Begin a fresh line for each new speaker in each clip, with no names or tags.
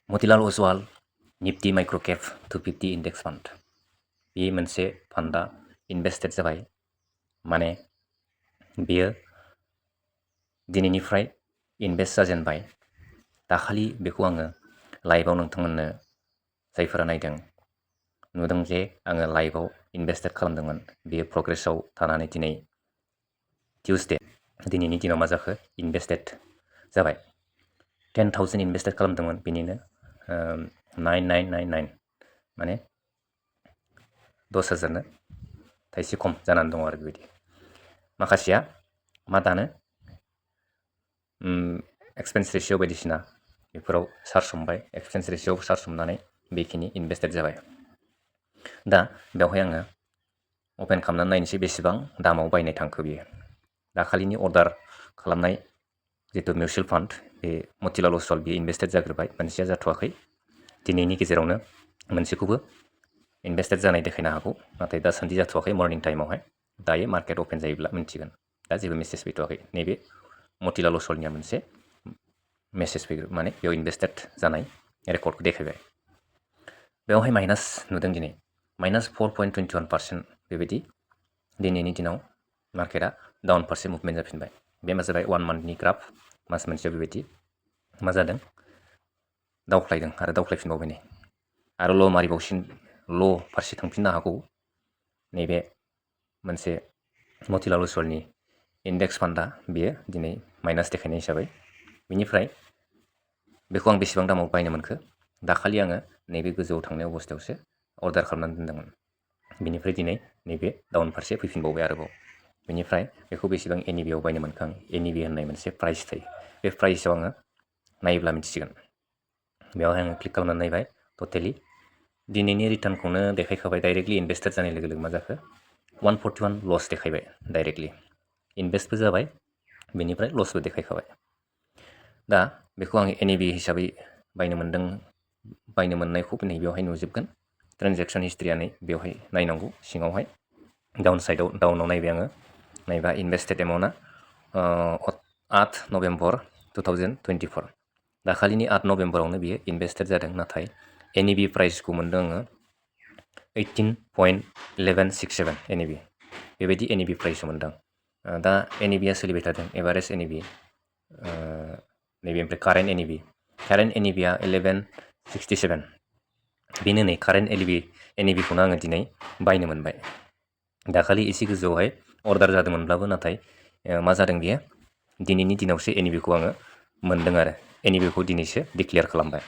Motilal Oswal Nifty micro' cap 250 index fund बे मोनसे फान्डा इनभेस्टेड जाबाय माने बेयो दिनैनिफ्राय इनभेस्ट जाजेनबाय दाखालि बेखौ आङो लाइभआव नोंथांमोननो जायफोरा नायदों नुदों जे आङो लाइभआव इनभेस्टेड खालामदोंमोन बेयो प्रग्रेसआव थानानै दिनै टिउसडे दिनैनि दिनाव मा जाखो इनभेस्टेड जाबाय 10,000 इनभेस्टेड खालामदोंमोन बेनिनो 9999 माने 10,000नो थाइसे खम जानानै दङ आरो बेबायदि माखासेया मा दानो एक्सपेन्स रेशिय' बायदिसिना बेफोराव चार्ज हमबाय एक्सपेन्स रेशिय'आव चार्ज हमनानै बेखिनि इनभेस्टेड जाबाय दा बेवहाय आङो अपेन खालामनानै नायनोसै बेसेबां दामाव बायनाय थांखो बियो दाखालिनि अर्डार खालामनाय जितु मिउचुवेल फान्ड बे मतिलाल अस्वाल बियो इनभेस्टेड जाग्रोबाय मोनसेया जाथ'वाखै दिनैनि गेजेरावनो मोनसेखौबो इनभेस्टेड जानाय देखायनो हागौ नाथाय दासान्दि जाथ'वाखै मर्निं टाइमावहाय दायो मार्केट अपेन जायोब्ला मिन्थिगोन दा जेबो मेसेज फैथ'वाखै नैबे मतिलाल अस्वालनिया मोनसे मेसेज फैगोन माने बेयाव इनभेस्टेड जानाय रेकर्डखौ देखायबाय बेवहाय माइनास नुदों दिनै माइनास 4.21% बेबायदि दिनैनि दिनाव मार्केटआ डाउन फारसे मुभमेन्ट जाफिनबाय बे मा जाबाय 1 मान्थनि ग्राफ मास मोनसेयाव बेबायदि मा जादों दावख्लायदों आरो दावख्लायफिनबावबाय नै आरो ल' मारिबावसिन ल' फारसे थांफिननो हागौ नैबे मोनसे मतिलाल अस्वालनि इन्डेक्स फान्डा बेयो दिनै माइनास देखायनाय हिसाबै बेनिफ्राय बेखौ आं बेसेबां दामाव बायनो मोनखो दाखालि आङो नैबे गोजौआव थांनाय अबस्थायावसो अर्डार खालामनानै दोनदोंमोन बेनिफ्राय दिनै नैबे डाउन फारसे फैफिनबावबाय आरोबाव बेनिफ्राय बेखौ बेसेबां एनइबिआव बायनो मोनखो आं एनइबि होननाय मोनसे प्राइस थायो बे प्राइसआव आङो नायोब्ला मिथिसिगोन बेवहाय आङो क्लिक खालामनानै नायबाय टटेलि दिनैनि रिटार्नखौनो देखायखाबाय डाइरेक्टलि इनभेस्टेड जानाय लोगो लोगो मा जाखो 141 लस देखायबाय डाइरेक्टलि इनभेस्टबो जाबाय बेनिफ्राय लसबो देखायखाबाय दा बेखौ आं एनइबि हिसाबै बायनो मोननायखौ नैबेयावहाय नुजोबगोन ट्रेनजेक्सन हिस्ट्रिया नै बेवहाय नायनांगौ सिङावहाय डाउन साइडआव डाउनाव नायबाय आङो नायबा इनभेस्टेड एमाउन्टआ 8 नभेम्बर 2024 दाखालिनि 8 नभेम्बरावनो बियो इनभेस्टेड जादों नाथाय एनइबि प्राइसखौ मोनदों आङो 18.1167 एनइबि बेबायदि एनइबि प्राइसआव मोनदों दा एनइबिया सोलिबाय थादों एभारेज एनइबि नैबेनिफ्राय कारेन्ट एनइबिया 1167 बेनो नै कारेन्ट एनइबिखौनो आङो दिनै बायनो मोनबाय दाखालि एसे गोजौआवहाय अर्डार जादोंमोनब्लाबो नाथाय मा जादों बियो दिनैनि दिनावसो एनइबिखौ आङो मोनदों आरो एनइबिखौ दिनैसो डिक्लेयार खालामबाय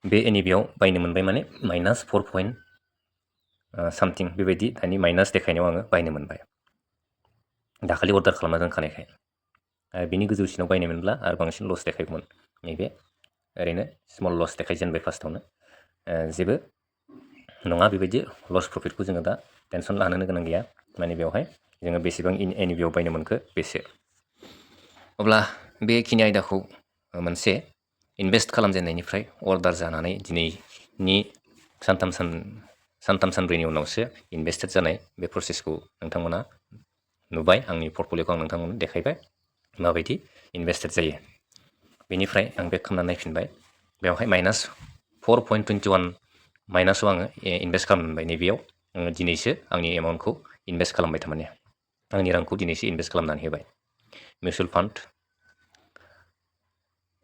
बे एनइबियाव बायनो मोनबाय माने माइनास 4 सामथिं बेबायदि दानि माइनास देखायनायाव आङो बायनो मोनबाय दाखालि अर्डार खालामना दोनखानायखाय बिनि गोजौसिनाव बायनो मोनब्ला आरो बांसिन लस देखायगौमोन नैबे ओरैनो स्मल लस देखायजेनबाय फार्स्टआवनो जेबो नङा बेबायदि लस प्रफिटखौ जोङो दा टेनसन लानो गोनां गैया माने बेवहाय जोङो बेसेबां एनइबिआव बायनो मोनखो बेसे अब्ला बेखिनि आयदाखौ मोनसे इनभेस्ट खालामजेननायनिफ्राय अर्डार जानानै दिनैनि सानथाम सानब्रैनि उनावसो इनभेस्टेड जानाय बे प्रसेसखौ नोंथांमोना नुबाय आंनि पर्टफलिय'खौ आं नोंथांमोननो देखायबाय माबायदि इनभेस्टेड जायो बेनिफ्राय आं बेक खालामनानै नायफिनबाय बेवहाय माइनास 4.21 माइनासआव आङो इनभेस्ट खालामनो मोनबाय नैबेयाव आङो दिनैसो आंनि एमाउन्टखौ इनभेस्ट खालामबाय थारमाने आंनि रांखौ दिनैसो इनभेस्ट खालामनानै होबाय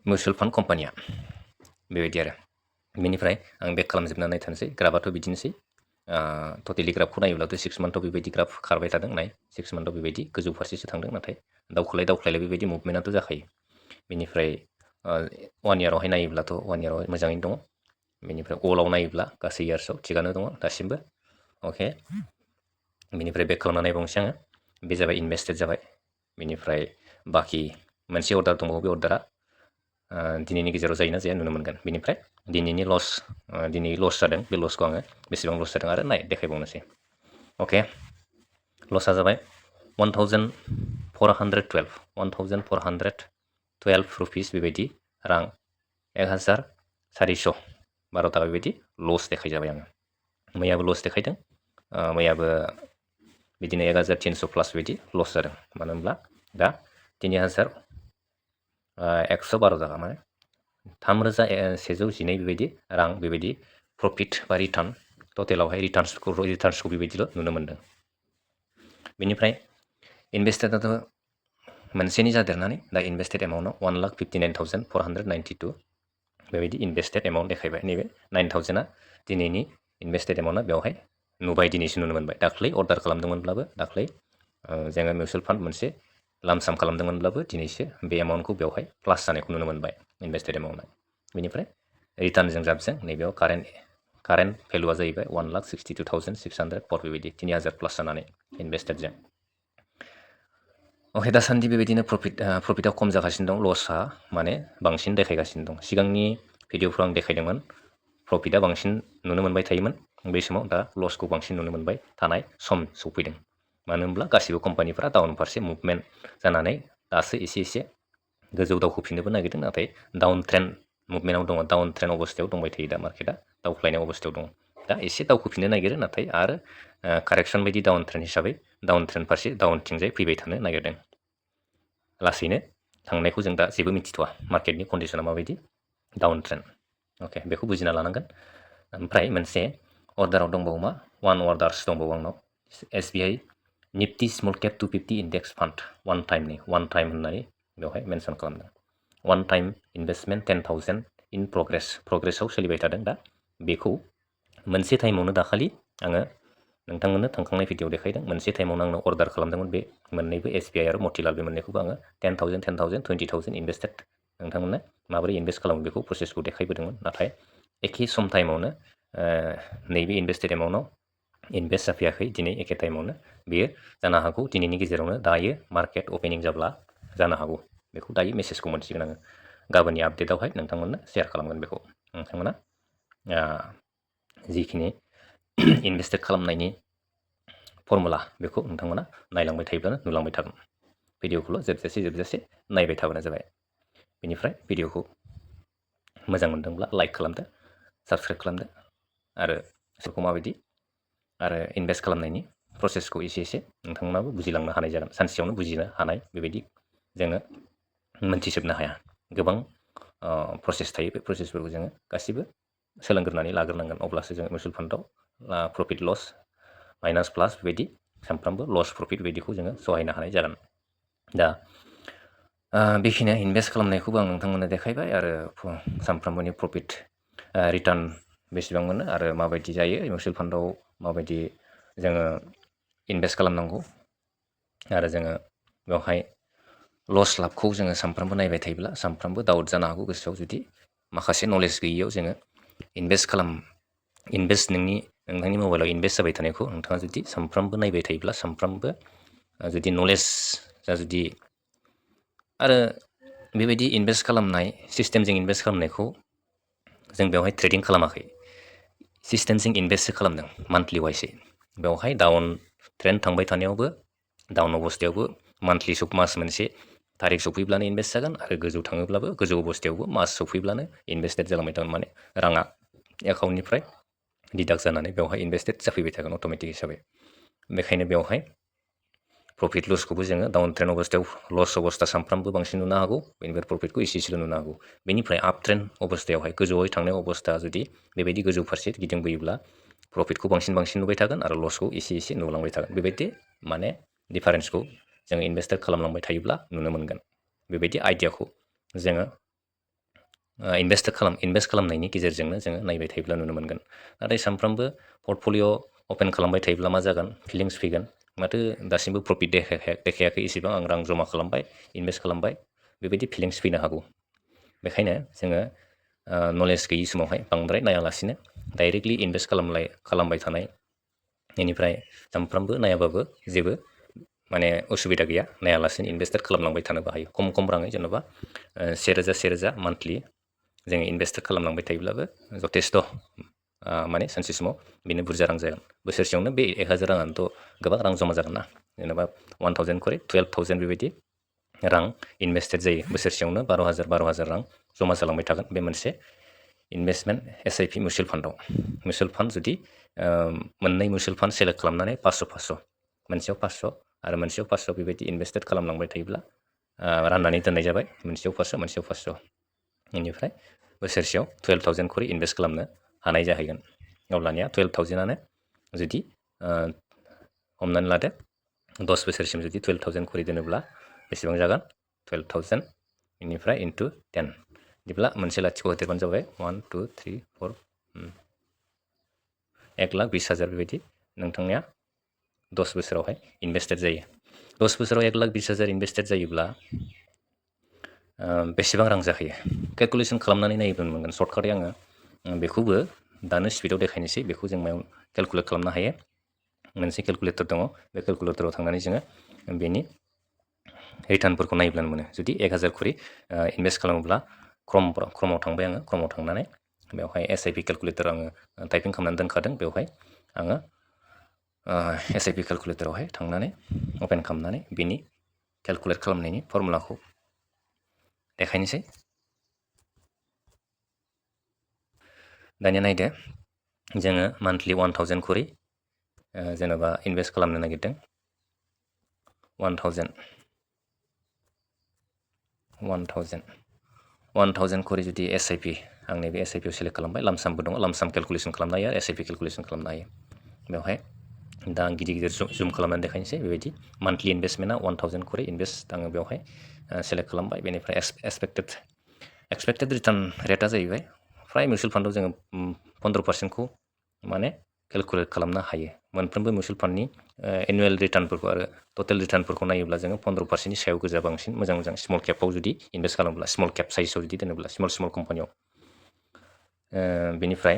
मिउचुवेल फान्ड कम्पानिया बेबायदि आरो बेनिफ्राय आं बेक खालामजोबनानै नायथारनोसै ग्राफआथ' बिदिनोसै टटेलि ग्राफखौ नायोब्लाथ' 6 मान्थआव बेबायदि ग्राफ खारबाय थादों नाय 6 मान्थआव बेबायदि गोजौ फारसेसो थांदों नाथाय दावखोलाय बेबायदि मुभमेन्टआथ' जाखायो बेनिफ्राय 1 इयारावहाय नायोब्लाथ' 1 इयाराव मोजाङैनो दङ बेनिफ्राय अलाव नायोब्ला गासै इयार्सआव थिगानो दङ दासिमबो अके बेनिफ्राय बेक खालामना नायबावनोसै आङो बे जाबाय इनभेस्टेड जाबाय बेनिफ्राय बाखि मोनसे अर्डार दंबावो बे अर्डारा दिनैनि गेजेराव जायोना जाया नुनो मोनगोन बेनिफ्राय दिनै लस जादों बे लसखौ आङो बेसेबां लस जादों आरो देखायबावनोसै अके लसआ जाबाय 1412 रुपिस बेबायदि रां 1412 थाखा बेबायदि लस देखायजाबाय आङो मैयाबो लस देखायदों मैयाबो बिदिनो 1300 प्लास बेबायदि लस जादों मानो होनब्ला दा 3112 थाखा माने 3112 बेबायदि रां बेबायदि प्रफिट बा रिटार्न टटेलावहाय रिटार्न्सखौ बेबायदिल' नुनो मोन्दों। बेनिफ्राय इनभेस्टेडआथ' मोनसेनि जादेरनानै दा इनभेस्टेड एमाउन्टआव 1,59,492 बेबायदि इनभेस्टेड एमाउन्ट देखायबाय। नैबे 9,000आ दिनैनि इनभेस्टेड एमाउन्टआ बेवहाय नुबाय, दिनैसो नुनो मोनबाय। दाख्लै अर्डार खालामदोंमोनब्लाबो दाख्लै जोङो मिउचुवेल फान्ड मोनसे लामसाम खालामदोंमोनब्लाबो दिनैसो बे एमाउन्टखौ बेवहाय प्लास जानायखौ नुनो मोनबाय इनभेस्टेड एमाउन्टआ। बेनिफ्राय रिटार्नजों जाबजों नैबेयाव कारेन्ट भेलुआ जाहैबाय 1,62,604 बेबायदि 3,000 प्लास जानानै इनभेस्टेडजों। अके, दासान्दि बेबायदिनो प्रफिटआ खम जागासिनो दं, लसआ माने बांसिन देखायगासिनो दं। सिगांनि भिडिअफ्राव आं देखायदोंमोन प्रफिटआ बांसिन नुनो मोनबाय थायोमोन, बै समाव दा लसखौ बांसिन नुनो मोनबाय थानाय सम सफैदों। मानो होनब्ला गासैबो कम्पानिफोरा डाउन फारसे मुभमेन्ट जानानै दासो एसे गोजौ दावखोफिननोबो नागिरदों, नाथाय डाउन ट्रेन्ड मुभमेन्टआव दङ, डाउन ट्रेन्ड अबस्थायाव दंबाय थायो दा मार्केटआ, दावख्लायनाय अबस्थायाव दङ। दा एसे दावखोफिननो नागिरो, नाथाय आरो कारेक्सन बायदि डाउन ट्रेन्ड हिसाबै डाउन ट्रेन्ड फारसे डाउनथिंजाय फैबाय थानो नागिरदों। लासैनो थांनायखौ जों दा जेबो मिथिथ'वा, मार्केटनि कन्डिसना माबायदि, डाउन ट्रेन्ड। अके, बेखौ बुजिना लानांगोन। ओमफ्राय मोनसे अर्डाराव दंबावो मा, वान अर्डार्स दंबावो आंनाव, SBI Nifty small cap 250 index fund one time होननानै बेवहाय मेनसन खालामदों। वान टाइम इनभेस्टमेन्ट 10,000 इन प्रग्रेसाव सोलिबाय थादों। दा बेखौ मोनसे टाइमावनो दाखालि आङो नोंथांमोननो थांखांनाय भिडिअ देखायदों, मोनसे टाइमावनो आंनो अर्डार खालामदोंमोन बे मोननैबो SBI आरो मतिलाल, बे मोननैखौबो आङो 10,000 20,000 इनभेस्टेड नोंथांमोननो माबोरै इनभेस्ट खालामो बेखौ प्रसेसखौ देखायबोदोंमोन। नाथाय एखे सम टाइमावनो नैबे इनभेस्टेड एमाउन्टआव इनभेस्ट जाफैयाखै। दिनै एखे टाइमावनो बेयो जानो हागौ दिनैनि गेजेरावनो दायो मार्केट अपेनिं जाब्ला जानो हागौ। बेखौ दायो मेसेजखौ मोनसिगोन आङो, गाबोननि आपडेटआवहाय नोंथांमोननो शेयार खालामगोन। बेखौ नोंथांमोना जिखिनि इनभेस्टेड खालामनायनि फर्मुला बेखौ नोंथांमोना नायलांबाय थायोब्लानो नुलांबाय थागोन। भिडिअखौल' जोबजासे नायबाय थाबानो जाबाय। बेनिफ्राय भिडिअखौ मोजां मोनदोंब्ला लाइक खालामदो, साबस्क्राइब खालामदो, आरो सोरखौ माबायदि आरो इनभेस्ट खालामनायनि प्रसेसखौ एसे नोंथांमोनाबो बुजिलांनो हानाय जागोन। सानसेयावनो बुजिनो हानाय बेबायदि जोङो मोनथिजोबनो हाया, गोबां प्रसेस थायो। बे प्रसेसफोरखौ जोङो गासिबो सोलोंग्रोनानै लाग्रोनांगोन, अब्लासो जोङो मिउचुवेल फान्डआव प्रफिट लस माइनास प्लास बेबायदि सानफ्रामबो लस प्रफिट बेबायदिखौ जोङो सहायनो हानाय जागोन। दा बेखिनिया इनभेस्ट खालामनायखौबो आं नोंथांमोननो देखायबाय, आरो सानफ्रामबोनि प्रफिट रिटार्न बेसेबां मोनो आरो माबायदि जायो मिउचुवेल फान्डआव, माबायदि जोङो इनभेस्ट खालामनांगौ, आरो जोङो बेवहाय लस लाबखौ जोङो सानफ्रामबो नायबाय थायोब्ला सानफ्रामबो डाउट जानो हागौ गोसोआव, जुदि माखासे नलेज गैयियाव जोङो नोंथांनि मबाइलाव इनभेस्ट जाबाय थानायखौ नोंथाङा जुदि सानफ्रामबो नायबाय थायोब्ला, सानफ्रामबो जुदि नलेजआ जुदि आरो बेबायदि इनभेस्ट खालामनाय सिस्टेमजों इनभेस्ट खालामनायखौ जों बेवहाय ट्रेडिं खालामाखै, सिस्टेमजों इनभेस्टसो खालामदों मान्थलि वाइसै। बेवहाय डाउन ट्रेन्ड थांबाय थानायावबो, डाउन अबस्थायावबो मान्थलि मास मोनसे थारिख सफैब्लानो इनभेस्ट जागोन, आरो गोजौ थाङोब्लाबो गोजौ अबस्थायावबो मास सफैब्लानो इनभेस्टेड जालांबाय थागोन। माने राङा एकाउन्टनिफ्राय डिडाक्ट जानानै बेवहाय इनभेस्टेड जाफैबाय थागोन अट'मेटिक हिसाबै। बेखायनो बेवहाय प्रफिट लसखौबो जोङो डाउन ट्रेन्ड अबस्थायाव लस अबस्था सानफ्रामबो बांसिन नुनो हागौ, बेनिफ्राय प्रफिटखौ एसेल' नुनो हागौ। बेनिफ्राय आप ट्रेन्ड अबस्थायावहाय गोजौयै थांनाय अबस्था जुदि बेबायदि गोजौ फारसे गिदिंबोयोब्ला प्रफिटखौ बांसिन नुबाय थागोन, आरो लसखौ एसे नुलांबाय थागोन। बेबायदि माने डिफारेन्सखौ जोङो इनभेस्टेड खालामलांबाय थायोब्ला नुनो मोनगोन। बेबायदि आइडियाखौ जोङो इनभेस्ट खालामनायनि गेजेरजोंनो जोङो नायबाय थायोब्ला नुनो मोनगोन। नाथाय सानफ्रामबो पर्टफलिअ अपेन खालामबाय थायोब्ला मा जागोन, फिलिंस फैगोन, माथो दासिमबो प्रफिट देखायाखै, इसेबां आं रां जमा खालामबाय, इनभेस्ट खालामबाय, बेबायदि फिलिंस फैनो हागौ। बेखायनो जोङो नलेज गैयि समावहाय बांद्राय नायालासिनो डाइरेक्टलि इनभेस्ट खालामबाय थानाय, बेनिफ्राय सानफ्रामबो नायाबाबो जेबो माने उसुबिदा गैया, नायालासिनो इनभेस्टेड खालामलांबाय थानोबो हायो। खम राङै जेन'बा 1,000 मान्थलि जोङो इनभेस्टेड खालामलांबाय थायोब्लाबो जथेस्थ' माने सानसे समाव बेनो बुरजा रां जागोन। बोसोरसेयावनो बे 1,000 राङानोथ' गोबां रां जमा जागोन ना, जेनेबा 1,000 खरे 12,000 बेबायदि रां इनभेस्टेड जायो। बोसोरसेयावनो 12,000 रां जमा जालांबाय थागोन बे मोनसे इनभेस्टमेन्ट SIP मिउचुवेल फान्डआव। मिउचुवेल फान्ड जुदि मोननै मिउचुवेल फान्ड सेलेक्ट खालामनानै 500 मोनसेयाव 500 आरो मोनसेयाव 500 बेबायदि इनभेस्टेड खालामलांबाय थायोब्ला राननानै दोननाय जाबाय, मोनसेयाव 500 मोनसेयाव 500, बेनिफ्राय बोसोरसेयाव 12,000 खरि इनभेस्ट खालामनो हानाय जाहैगोन। अब्लानिया 12,000आनो जुदि हमनानै लादो 10 बोसोरसिम जुदि 12,000 खरि दोनोब्ला बेसेबां जागोन 12,000 बेनिफ्राय इन्टु 10 बिदिब्ला मोनसे लाथिख' होदेरबानो जाबाय 1 2 3 4 1,20,000 बेबायदि नोंथांनिया 10 बोसोरावहाय इनभेस्टेड जायो। 10 बोसोराव 1,20,000 इनभेस्टेड जायोब्ला बेसेबां रां जाहैयो केलकुलेसन खालामनानै नायोब्ला मोनगोन। सर्टकाटै आङो बेखौबो दानो स्पिडआव देखायनोसै। बेखौ जों मायाव केलकुलेट खालामनो हायो। मोनसे केलकुलेटर दङ। बे केलकुलेटराव थांनानै जोङो बेनि रिटार्नफोरखौ नायब्लानो मोनो। जुदि 1,000 खरि इनभेस्ट खालामोब्ला क्रमाव थांबाय आङो। क्रमाव थांनानै बेवहाय SIP केलकुलेटर आङो टाइपिं खालामनानै दोनखादों। बेवहाय आङो SIP केलकुलेटरावहाय थांनानै अपेन खालामनानै बेनि केलकुलेट खालामनायनि फर्मुलाखौ देखायनोसै। दानिया नायदो जोङो मान्थलि 1,000 खरि जेनेबा इनभेस्ट खालामनो नागिरदों। 1,000 खरि जुदि SIP आं नैबे SIP आव सेलेक्ट खालामबाय। लामसामबो दङ। लामसाम केलकुलेसन खालामनो हायो आरो SIP केलकुलेसन खालामनो हायो। बेवहाय दा आं गिदिर जुम खालामनानै देखायनोसै। बेबायदि मान्थलि इनभेस्टमेन्टआ 1,000 खरि इनभेस्ट आङो बेवहाय सेलेक्ट खालामबाय। बेनिफ्राय एक्सपेक्टेड रिटार्न रेटआ जाहैबाय फ्राय मिउचुवेल फान्डआव जोङो 15%खौ माने केलकुलेट खालामनो हायो। मोनफ्रोमबो मिउचुवेल फान्डनि एनुवेल रिटार्नफोरखौ आरो टटेल रिटार्नफोरखौ नायोब्ला जोङो 15%नि सायाव गोजा बांसिन मोजां स्मल केपआव जुदि इनभेस्ट खालामोब्ला स्मल केप साइजआव जुदि दोनोब्ला स्मल कम्पानियाव बेनिफ्राय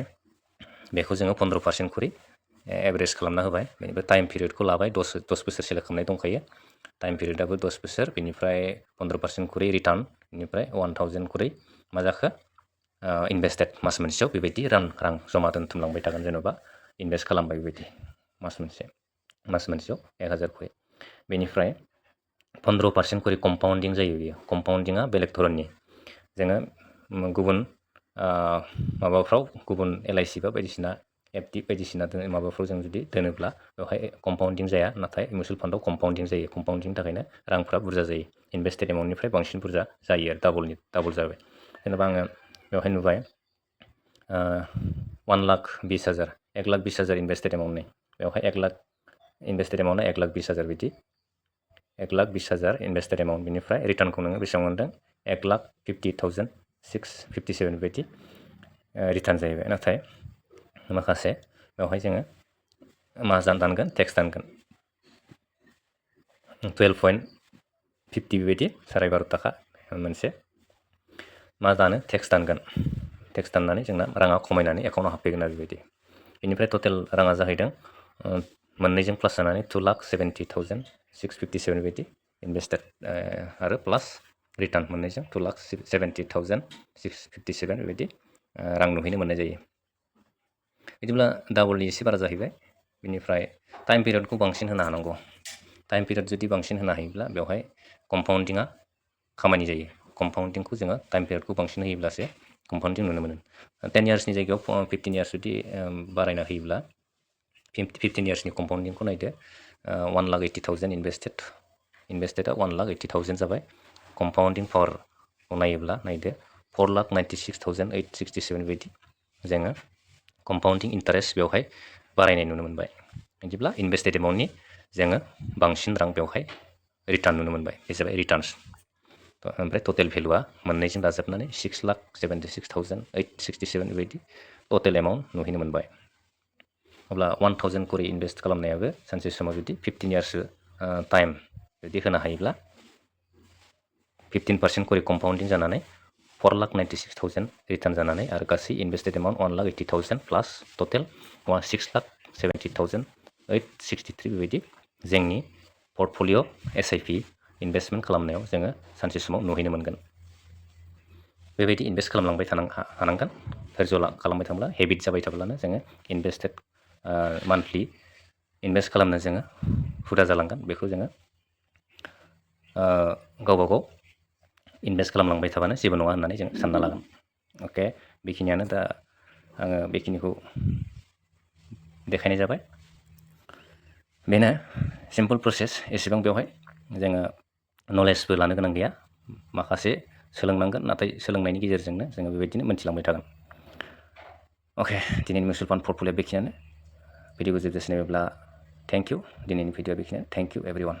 बेखौ जोङो 15% खरि एभारेज खालामना होबाय। बेनिफ्राय टाइम पिरियडखौ लाबाय। 10 बोसोर सेलेक्ट खालामनाय दंखायो। टाइम पिरियडआबो 10 बोसोर। बेनिफ्राय 15% खरि रिटार्न। बेनिफ्राय 1,000 खरि मा जाखो इनभेस्टेड मास मोनसेयाव बेबायदि रां जमा दोनथुमलांबाय थागोन। जेन'बा इनभेस्ट खालामबाय बेबायदि मास मोनसेयाव 1,000 खरि। बेनिफ्राय 15% खरि कम्पाउन्डिं जायो। बेयो कम्पाउन्डिंआ बेलेग धरननि। जोङो गुबुन माबाफ्राव गुबुन LIC बा बायदिसिना FD बायदिसिना माबाफ्राव जों जुदि दोनोब्ला बेवहाय कम्पाउन्डिं जाया। नाथाय मिउचुवेल फान्डआव कम्पाउन्डिं जायो। कम्पाउन्डिंनि थाखायनो रांफ्रा बुरजा जायो। इनभेस्टेड एमाउन्टनिफ्राय बांसिन बुरजा जायो आरो डाबल जाबाय। जेनेबा आङो बेवहाय नुबाय 1,20,000 1,20,000 इनभेस्टेड एमाउन्टनि बेवहाय 1 लाख इनभेस्टेड एमाउन्टआ 1,20,000 बिदि 1,20,000 इनभेस्टेड एमाउन्ट। बेनिफ्राय रिटार्नखौ नोङो बेसेबां मोनदों 1,50,657 बेबायदि रिटार्न जाहैबाय। नाथाय माखासे बेवहाय जोङो मा दानगोन टेक्स दानगोन 12.50 बेबायदि 12.5 थाखा मोनसे मा दानो टेक्स दानगोन। टेक्स दाननानै जोंना राङा खमायनानै एकाउन्टआव हाबफैगोन आरो बेबायदि। बेनिफ्राय टटेल राङा जाहैदों मोननैजों प्लास जानानै 2,70,657 बेबायदि इनभेस्टेड आरो प्लास रिटार्न मोननैजों 2,70,657 बेबायदि रां नुहैनो मोननाय जायो। बिदिब्ला डाबलनि एसे बारा जाहैबाय। बेनिफ्राय टाइम पिरियडखौ बांसिन होनो हानांगौ। टाइम पिरियड जुदि बांसिन होनो हायोब्ला बेवहाय कम्पाउन्डिंआ खामानि जायो। कम्पाउन्डिंखौ जोङो टाइम पिरियडखौ बांसिन होयोब्लासो कम्पाउन्डिं नुनो मोनो। 10 इयार्सनि जायगायाव 15 इयार्स जुदि बारायना होयोब्ला 15 इयार्सनि कम्पाउन्डिंखौ नायदो 1,80,000 इनभेस्टेडआ 1,80,000 जाबाय। कम्पाउन्डिं पावारखौ नायोब्ला नायदो 4,96,867 बायदि जोङो कम्पाउन्डिं इन्टारेस्ट बेवहाय बारायनाय नुनो मोनबाय। बिदिब्ला इनभेस्टेड एमाउन्टनि जोङो बांसिन रां बेवहाय रिटार्न नुनो मोनबाय। बे जाबाय रिटार्न्स। ओमफ्राय टटेल भेलुआ मोननैजों दाजाबनानै 6,76,867 बेबायदि टटेल एमाउन्ट नुहैनो मोनबाय। अब्ला 1,000 खरि इनभेस्ट खालामनायाबो सानसे समाव जुदि 15 इयार्ससो टाइम जुदि होनो हायोब्ला 15% खरि कम्पाउन्डिं जानानै 4,96,000 रिटार्न जानानै आरो गासै इनभेस्टेड एमाउन्ट 1,80,000 प्लास टटेल 6,70,863 बेबायदि जोंनि पर्टफलिअ SIP इनभेस्टमेन्ट खालामनायाव जोङो सानसे समाव नुहैनो मोनगोन। बेबायदि इनभेस्ट खालामलांबाय हानांगोन। धैर्य खालामबाय थाब्ला हेबिट जाबाय थाब्लानो जोङो इनभेस्टेड मान्थलि इनभेस्ट खालामनो जोङो हुदा जालांगोन। बेखौ जोङो गावबा गाव इनभेस्ट खालामलांबाय थाबानो जेबो नङा होननानै जों सानना लागोन। अके, बेखिनियानो। दा आङो बेखिनिखौ देखायनाय जाबाय। बेनो सिम्पल प्रसेस। एसेबां बेवहाय जोङो नलेजबो लानो गोनां गैया। माखासे सोलोंनांगोन, नाथाय सोलोंनायनि गेजेरजोंनो जोङो बेबायदिनो मोनथिलांबाय थागोन। अके, दिनैनि मिउचुवेल फान्ड पर्टफलिअ बेखिनियानो। भिडिअखौ जोबजासिम नायोब्ला थेंक इउ। दिनैनि भिडिअआ बेखिनियानो। Thank you everyone.